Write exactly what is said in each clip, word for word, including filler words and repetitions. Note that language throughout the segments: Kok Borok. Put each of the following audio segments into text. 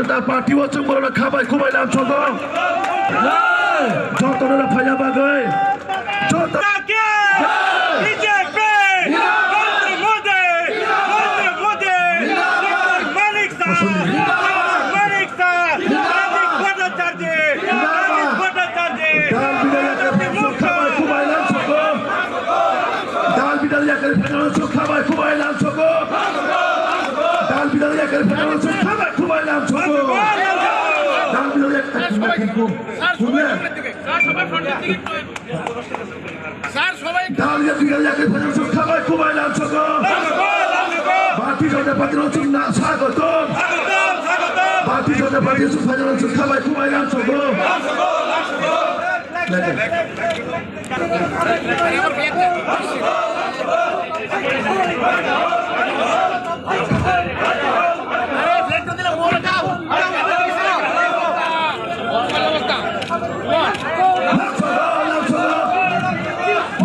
Party o chwng borokno khabai khubai lam sogo. Jotono phaiya bagwi. Joto. B J P! Narendra Modi! Narendra Modi! Doctor Manik Saha! Doctor Manik Saha! Rajiv Bhattacharjee! Rajiv Bhattacharjee! Dal bidal yakar phainani chwng khabai khubai lam sogo. Dal bidal yakar phainani chwng khabai khubai lam sogo. Dal bidal yakar phainani chwng khabai khubai lam sogo. Dal bidal yakar phainani chwng khabai khubai lam sogo. Dal ya tiga ya ke phajang suk khabai khubai lam sogo. Bharatiya Janata Party rok suk na swagotom. Bharatiya Janata Party suk phajang suk khabai khubai lam sogo.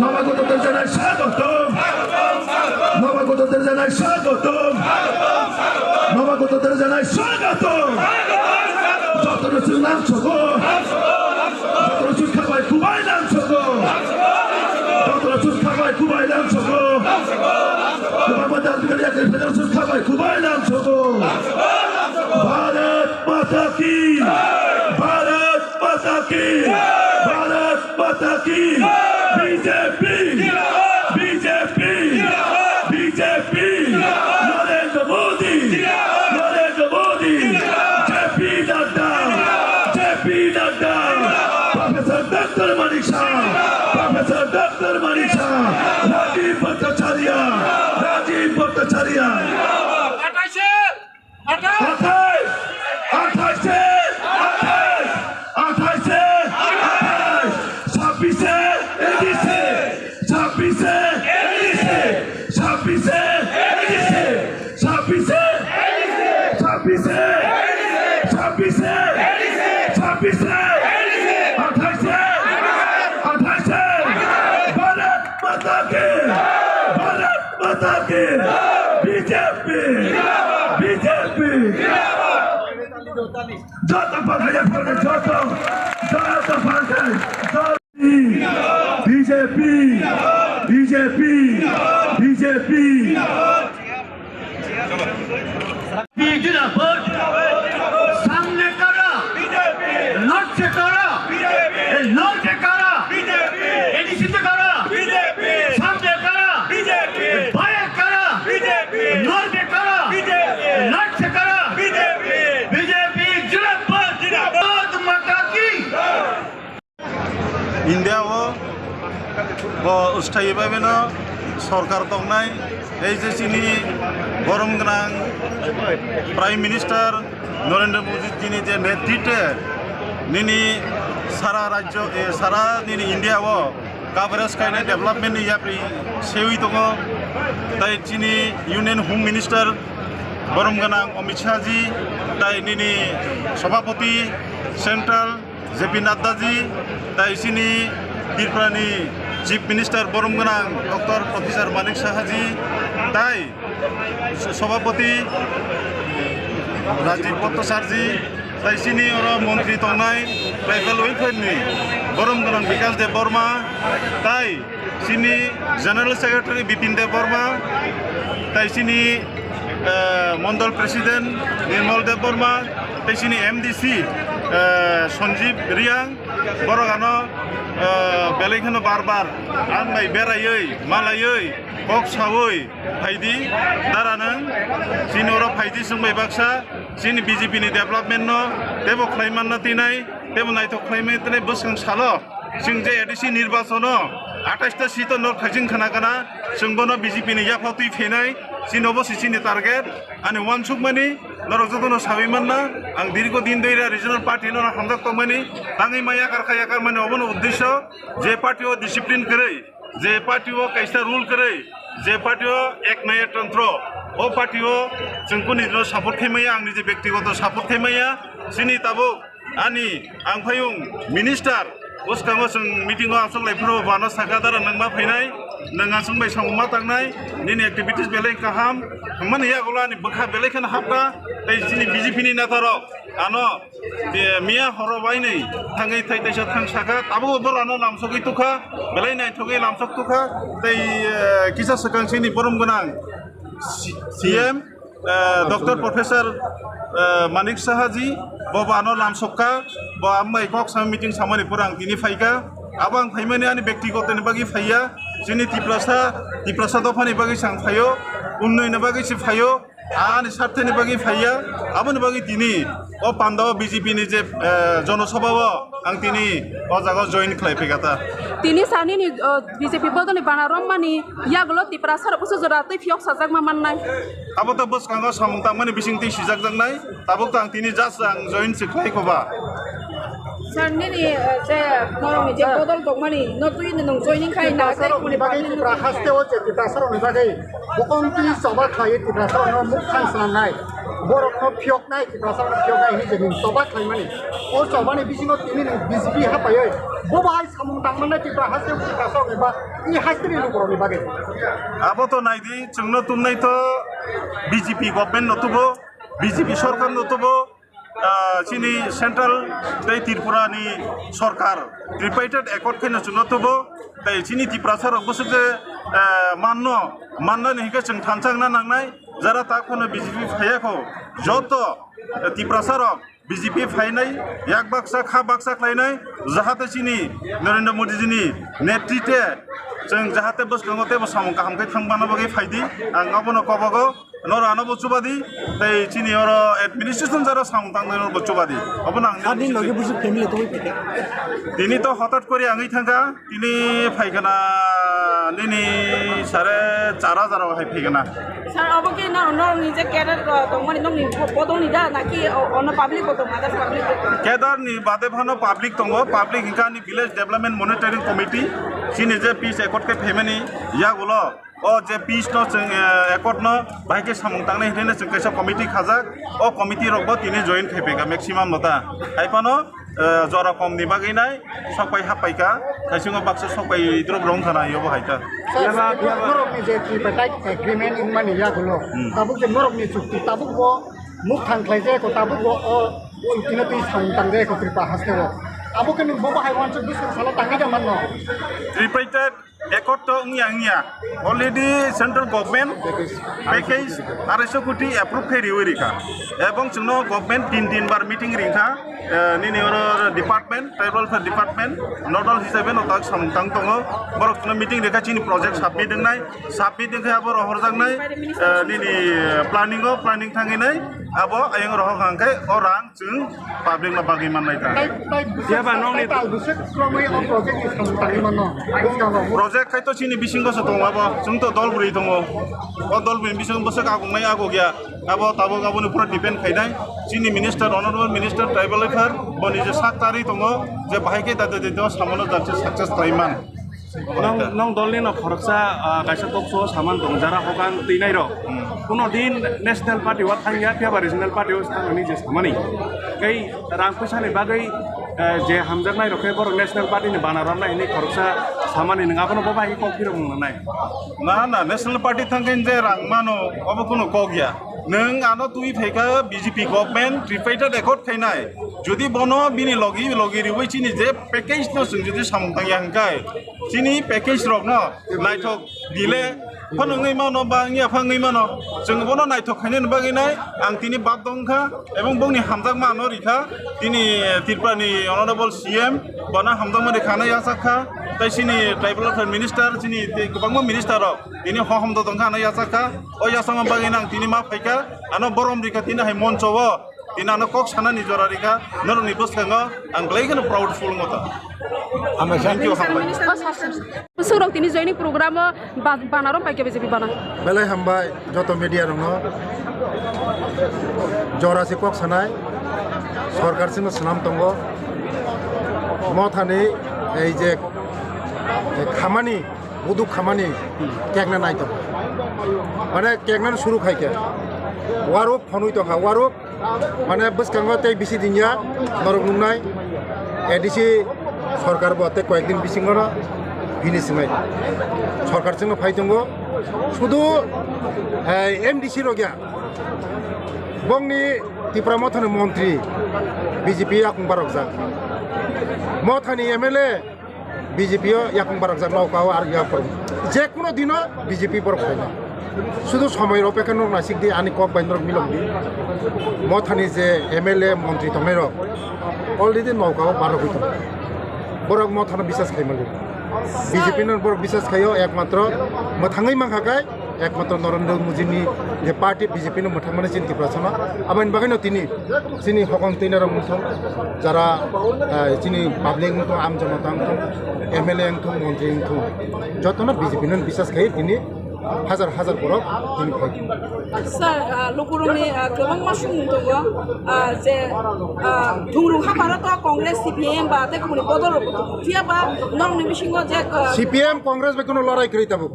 Namagoto Terjana Swagotom. Namagoto Terjana Swagotom. Namagoto Terjana Swagotom. Jotono chwng lam sogo. Jotono chwng khabai khubai lam sogo. Jotono chwng khabai khubai lam sogo. Kwbangma dal bidal yakri phaijago chwng khabai khubai lam sogo. Bharat Mata ki! Bharat Mata ki! Bharat Mata ki! B J P! B J P! B J P! Narendra Modi! Narendra Modi! J P Nadda! J P Nadda! Professor Doctor Manik Saha! Professor Doctor Manik Saha! Rajiv Bhattacharya! Rajiv Bhattacharya! আঠাশে, আঠাশ, আঠাশ, আঠাশে, আঠাশ, আঠাশে, আঠাশ, ছাব্বিশে এডিসি, ছাব্বিশে এডিসি, ছাব্বিশে এডিসি, ছাব্বিশে, ছাব্বিশে, ছাব্বিশে, ছাব্বিশে, আঠাশে, আঠাশে, ভারত মাতা কি, ভারত মাতা কি, বিজেপি, বিজেপি। যত পাখায় পড়ে যত, যত পাখায়, যত বিজেপি, বিজেপি, বিজেপি। জিন্দাবাদ। সামনে কারা? লড়ছে কারা? লড়ছে কারা? এডিসিতে কারা? সামনে কারা? বাইরে কারা? লড়বে কারা? লড়ছে কারা? বিজেপি জিন্দাবাদ। ভারত মাতা কি। India o bo wsthai bai mano sorkar tongnai, ei je chini borom gwnang Prime Minister Narendra Modi jini je netritwe nini sara rajyo, eh, sara nini India o coverage kainai development ni yapri sewi tongo, tai chini Union Home Minister borom gwnang Amit Shah ji, tai nini Sabhapati Central J P Nadda ji, tai chini Tripura ni Chief Minister borom gwnang Doctor Professor Manik Saha ji, tai Sabhapati Rajiv Bhattacharya ji, tai chini oro montri tongnai Tribal Welfare ni borom gwnang Bikash Debbarma, tai chini General Secretary Bipin Debbarma, tai chini, eh, Mondol President Nirmal Debbarma, tai chini M D C, eh, Sanjeev Reang, borok ano, eh, belai kheno bar bar ang bai beraiwi, malaiwi, kok sawi phaidi, dara nang chini oro phaidi chwng bai baksa chini B J P ni development no tebo khlai manna tinai, tebo naithok khlai manna tinai bwskang salo. Chwng je A D C nirbachon o athais ta seat o norok thaising khna kana, chwng bono B J P ni yaphao twi phainai, chini obo se chini target. Ani uansukmani norok jotono sawi manna, ang dirgo din doi ra regional party no hamjak tongmani, tangwi ma yakar kha yakar mani obono uddesyo, je party o discipline kwrwi, je party o kaisa rule kwrwi, je party o ek naya tantro, o party o chwng kuni dino support khaimaya, ang nije bektigoto support khaimaya, chini tabuk Ani ang phayung minister, Bwskango chwng meeting o aswk lai phuru bo ano sakha dara nwng ma phainai, nwng aswk bai samung ma tangnai, nini activities belai kaham, hwnmani yagulo ani bwkha belai kheno hapkha, tei chini B J P ni neta rok ano, eh, miya horo bai nwi thangwi thai taisa thang sakha, tabuk bo ano lamsogwi tukha, belai naithogwi lamsok tukha, tei, eh, kisa swkang chini borom gwnang C-, C M, eh, Doctor Professor, eh, Manik Saha ji, bo bo ano lamsokha, bo ambai kok sam meeting samani pura ang tini phaikha. Abo ang phaimani ani bektigoto ni bagwi phaiya, chini Tiprasa, Tiprasa dopha ni bagwi se ang phaio, unnoi ni bagwi se phaio, ani sarthe ni bagwi phaiya, aboni bagwi tini o panda o B J P ni je, eh, jonosabha o ang tini o jaga o join khlai phaikha ta. Tini sanini, eh, B J P bodol ni bana rommani yagulo Tiprasa rok busu jora tei phiyok sajakma mannai. Abo to bwskango samung tangmani bising twi sijakjaknai, tabuk to ang tini just ang join se khlai kho ba. Sir, nini, eh, je norokni je bodol tongmani, no twi nwng joining khai na, Tiprasa rokni bagwi, Tiprasa haste o je Tiprasa rokni bagwi bokong twi choba khlaiwi Tiprasa rokno muk thang swnamnai, borokno phiyoknai, Tiprasa rokno phiyoknai hinwi je nwng choba khlaimani. O chobani bisingo tini nwng B J P hapaiwi bo bahai samung tangmannai Tiprasa haste o Tiprasa rokni ba i haste ni lukurokni bagwi. Abo to naidi, chwngno tumnai to B J P government no tubo, B J P sorkar no tubo, ah, chini central tei Tripura ni sorkar tripartite accord khaino chwngno tubo, tei chini Tiprasa rok bwswk je, ah, manno, mannani hinkhe chwng thansa wngna nangnai, jara tak phano B J P phaiya kho, joto, eh, Tiprasa rok B J P phainai, yak baksa, kha baksa khlainai, jahate chini Narendra Modi jini netritwe chwng jahate bwskango teibo samung kaham khe thang bana bagwi phaidi, ang abono kobogo. Noro ano bo chubadi, tei chini oro administration jara samung tangnai noro bo chubadi. Obo nang ani logi busu family tongwi phaikha. Tini to hotat kori angwi thangkha, tini phaikana nini sare char hajar hai phaikana. Sir, obo ki no, no, ni je cadre, uh, tongmani nokni bodol ni da, naki o-, ono public bo tongma da, public bo tongma? Cadre ni bade phano public tongo, public hingka ni village development monitoring committee, chini je peace accord khe phaimani yagulo. O je peace no chwng, eh, accord no bahai khe samung tangnai hinwi no chwng kaisa committee khajak. O committee rok bo tini join khai phaikha maximum no ta. Hai phano, eh, jora kom ni bagwi nai sok pai hap paikha. Thaisingo baksa sok pai drop rong khana yobo hai ta. Sir, yaba, yaba. Norok ni je tripartite agreement wngmani yagulo. Hmm. Tabuk je norok ni chukti tabuk bo muk thang khlai jaya ko tabuk bo o chukti no twi samung tang jaya ko Tripura haste o. Abo khe nwng bo bahai wansuk bwswk salo tangwi da manno. Tripartite accord to wngya wngya. Already central government package arai so koti approve khai riwi rikha. Ebong chwngno government tin tin bar meeting ringkha. Eh, nini oro department, tribal welfare department, nodal hisabe no tak samung tang tongo. Borok chwngno meeting rikha chini project submit wngnai. Submit wngkhe abo rohorjaknai, eh, nini planning o, planning thangwi nai abo ayang rohor hangkhe o rang chwng public no bagwi mannai ta. Tai, tai bwswk, ya ba, nokni tai tal bwswk kwrwngwi o project ni samung tangwi mano. Bwskango. Project khai to chini bisingo se tongo abo, chwng to dol bwrwi tongo. O dol bwrwi bisingo bwswk agongnai agogya. Abo tabuk aboni pura depend khainai. Chini minister, honorable minister, tribal welfare, boni je sak tari tongo, je bahai khe date date o samono jar success khlai man. Nong, nong dolni no khoroksa, ah, kaisa talk show saman tong jara hokang twi nai rok. Hmm. Kuno din national party o thangya, phiya ba regional party o thangmani je samani. Kai rang puisa ni bagwi, eh, je hamjaknai rok khe borok national party ni bana romnai hinwi khoroksa samani nwng abono bo bai kok phirok mung nanai. Na, na, national party thangkhe je rang mano, obo kuno kok ya. Nwng ano twi phaikha B J P government, tripartite accord khainai. Jodi bono bini logi, logi riwi chini je package no chwng jodi samung tangya hwnkhe, chini package rok no naithok dile phano wngwi mano ba wngya pha wngwi mano. Chwng bono naithok khainani bagwi nai ang tini bad dongkha ebong bongni hamjakma ano rikha. Tini Tripura ni honorable C M bono hamjakma rikha hwnwi yachak kha. Tai chini tribal welfare minister, chini tei kwbangma minister rok tini hohom do tongkha hwnwi yachak kha. O yachakma bagwi nang tini ma phaikha, ano borom rikha tini hai moncho o. Tini ano kok sanani jora rikha, norokni bwskango ang belai kheno proudful wngkha. Hambai kha. Thank you, hambai. Bwswk rok tini joining program o ba-, bana rok pai khe B J P bana. Belai hambai joto media rokno. Jora se kok sanai, sorkar sino swnam tongo. Mothani ei je, je khamani, buduk khamani kekna nai tongo. Mane keknani suru khai khe. Waruk phonui tongkha, waruk Mane bwskango tei bisi din ya norok nuknai A D C Sorkar bo tei koyek din bisingo no bini swngnai. Sorkar chwngno phai tongo. Sudu, eh, M D C rok ya. Bongni Tipra Mothani montri B J P yakung barokjak. Mothani M L A B J P o yakung barokjak, nokao ar yakung. Je kuno dino B J P borok phaina. Sudu somoy rok pekha norok naisik di, ani kok bai norok milok di. Mothani je M L A montri tongnai rok already nokao barok oi tongo. Borok Mothano bisas khai mali. B J P no borok bisas khaio, ekmatro mwthangwi mankha kai, ekmatro Narendra Modi ni je party B J P no mwthangmani chini Tiprasano. Aboni bagwino tini chini hokong twinarok wngthong, jara, eh, chini public wngthong, amjama wngthong, M L A wngthong, montri wngthong, jotono B J P no bisas khai tini hajar hajar borok tini phai. Sir, ah, lukurokni, ah, kwbangma sumung tongo, ah, je, ah, thungrung hapharo to Congress, C P M ba tei kubuni bodol rok tongo. Phiya ba norokni bisingo je, ah, C P M Congress bai kuno lorai kwrwi tabuk.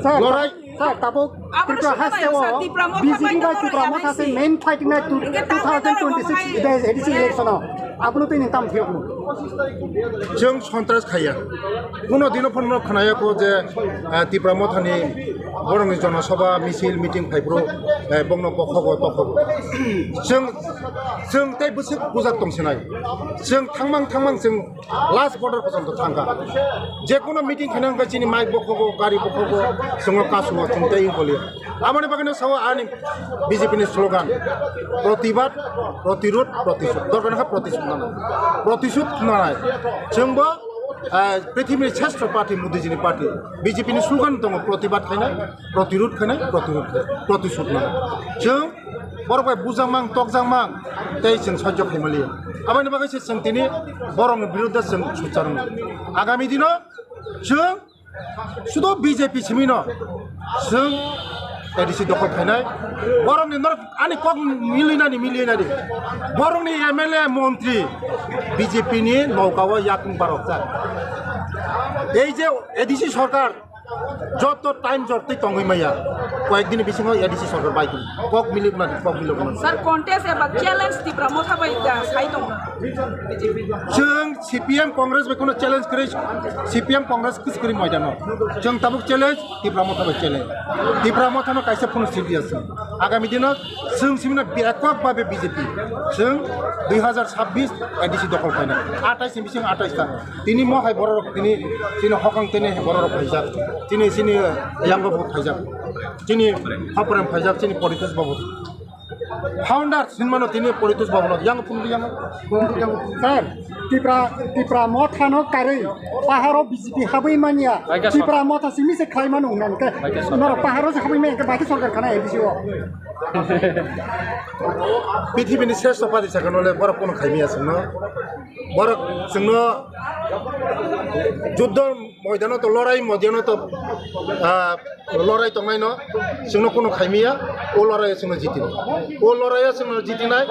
Sir, lorai. Sir, tabuk abo Tripura no haste o sir, Tipra Motha B J P bai bai Tipra Motha se main fighting na two thousand twenty-six A D C election o. Abono tini tam phiyok no. Chwng sontras khaiya. Kuno dino phano khnaya ko je, ah, Tipra Mothani borokni Jana Sabha, misil, meeting phaiphuru, eh, bongno bokhogo, tokhogo. Chwng, chwng tei bwswk bujak tongsinai. Chwng thangmang thangmang chwng last border porjonto thangkha. Je kuno meeting khaina hwnkhe chini mic bokhogo, gari bokhogo, chwngno kasuo, chwng tei wng koliya. Aboni bagwino sao ani B J P ni slogan, protibad, protirod, protisud. Dorkar wngkha protisud nanai. Protisud nanai. Chwngbo, eh, prithibini sreshto party, Modiji ni party. B J P ni slogan tongo, protibad khainai, protirod khainai, protirod khainai, protisud nanai. Chwng borok bai bujakmang, tokjakmang, tei chwng sojjo khaimaliya. Aboni bagwi se chwng tini borokni biruddhe chwng sujharwngmung. Agami dino chwng sudu B J P simino chwng A D C dokhol khainai. Borokni norok ani kok milinani milinani. Borokni M L A montri B J P ni nokao yakung barokjak. Ei je A D C sorkar joto time jor tei tongwi maya, koyek dini bisingo A D C sorkar bai tong. Kok milik na, kok milik na. Sir, contest eba challenge Tipra Motha bai da sai tong B J P. Chwng C P M Congress bai kuno challenge kwrwi, C P M Congress kwrwi maidano. Chwng tabuk challenge, Tipra Motha bai challenge. Tipra Motha no kaisa phunu sidi aswng. Agami dino chwng simina ekok babe B J P. Chwng dui hazar sabbish A D C dokhol khaina. Atais ni bising atais ta. Tini mo hai borok tini, tini hokang tini hai borok phaijak. Tini sini yang bo phaijak. Tini haprem phaijak, tini Paritosh Babu. Founder sinmano tini Paritosh Babu no yang pun yang. Sir, Tipra, Tipra Motha no karwi paharo B J P habwi manya. Tipra Motha simi se khlai mano hwnka hwnkhe. Norok paharo se habwi manya hwnkhe baki sorkar khana A D C o. Pithibini sreshto party sakha nole borok kono khaimaya chwngno. Borok chwngno juddo moidano to lorai moidano to, ah, lorai tongnaino chwngno kono khaimaya, o loraio chwngno jitini. O loraio chwngno jitinai,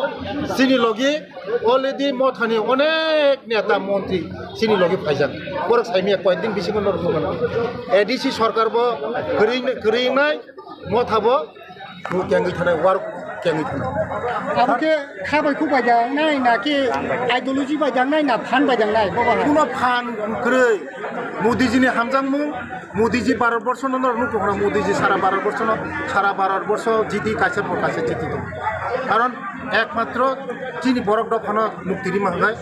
chini logi already Mothani onek neta montri chini logi phaijak. Borok saimaya koyek din bisingo norok nukmano. A D C sorkar bo kwrwi, kwrwi wngnai, Motha bo Bo kengwi thanai, war kengwi thanai. Abo khe kha bai khuk bai jang nai na khe ideology bai jang nai na phan bai jang nai bo ba hai? Kuno phan kwrwi. Modiji ni hamjakmung, Modiji Bharat borsho no norok nukho khna, Modiji sara Bharat borsho no, sara Bharat borsho jiti kaisa bo kaisa jiti tong. Karon ekmatro chini borok dophano mukti rima hwnkhai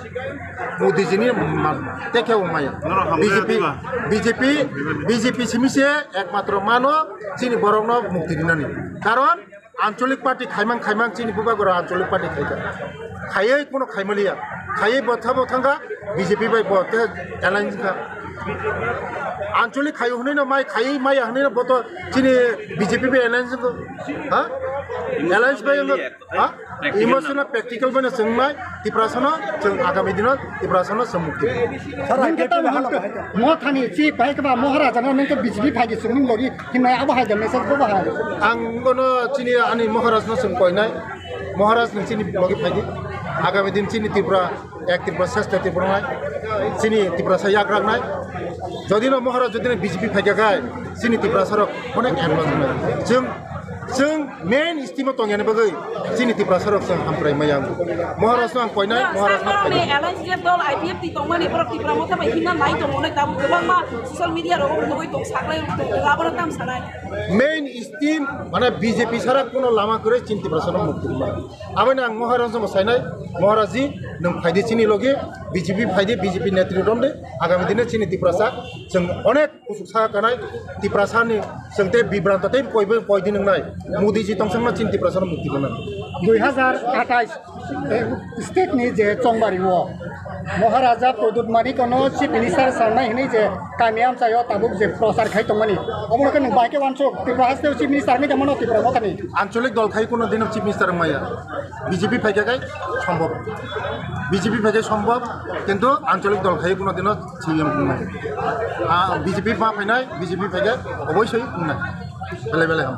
Modiji ni man, tekhe bo maya. Norok hamjak B J P, dima. B J P, B J P simi se ekmatro mano chini borok no mukti rinani. Karon Anchalik party khaimang khaimang chini bubagora Anchalik party khaikha. Khaiwi kuno khaimaliya. Khaiwi botha bo thangkha B J P bai bo te alliance kha. Anchalik khaio hwnwi no mai khaiwi maya hwnwi no boto chini B J P bai alliance ko. Ha? Alliance bai ngo. Ha? Emotional, practical bai no chwng mai Tiprasano chwng agami dino Tiprasano chwng mukti. Nwng khe tamo hwn khe Mothani chief bai khe ba Maharaja no nwng khe B J P phai di chwng nwng logi. Hinmai abo hai da message bo bahai. Ang bono chini ani Maharaj no chwng koinai. Maharaj nwng chini logi phaidi. Agami din chini Tripura, ek Tripura, sreshta Tripura nai. Chini Tiprasa yak rak nai. Jodi no Maharaj jodi no B J P phaikha khai, chini Tiprasa rok onek advance nai. Chwng Chwng main stream o tongyani bagwi chini Tiprasa rok chwng hamkrai maya. Moharaj no ang koinai, Moharaj no Sakarni koinai. Alliance F dol I P F T tongmani borok Tipra Motha bai himna nai tongo, nai tabuk kwbangma social media rogo nugwi tong saklai tong, abono tam sanai. Main stream mane B J P sara kuno lama kwrwi chini Tiprasa no mukti rwma. Aboni ang Moharaj no sainai, Moharaj ji, nwng phaidi chini logi, B J P phaidi, B J P netri romdi, agami dine chini Tiprasa chwng onek kusuk sa kanai, Tiprasa ni chwng tei bibranto tei koi, koi din wngnai. Modi ji tongsangma chini Tiprasa no mukti rwna. Dui hazar athais, eh, state ni je chongbario Maharaja Pradyut Manik no Chief Minister sanai hinui je kami amchaio tabuk je prochar khai tongmani. Omo khe nwng bai khe wansuk Tripura haste Chief Minister wngwi tongmano Tipra Mothani. Ancholik dol khai kuno dino Chief Minister wngmaya. B J P phaikha khai sombhob. B J P phaikha sombhob, kintu ancholik dol khai kuno dino C M wngnai. Ah, B J P ma phainai, B J P phaikha obosoi wngnai. Belai belai ham.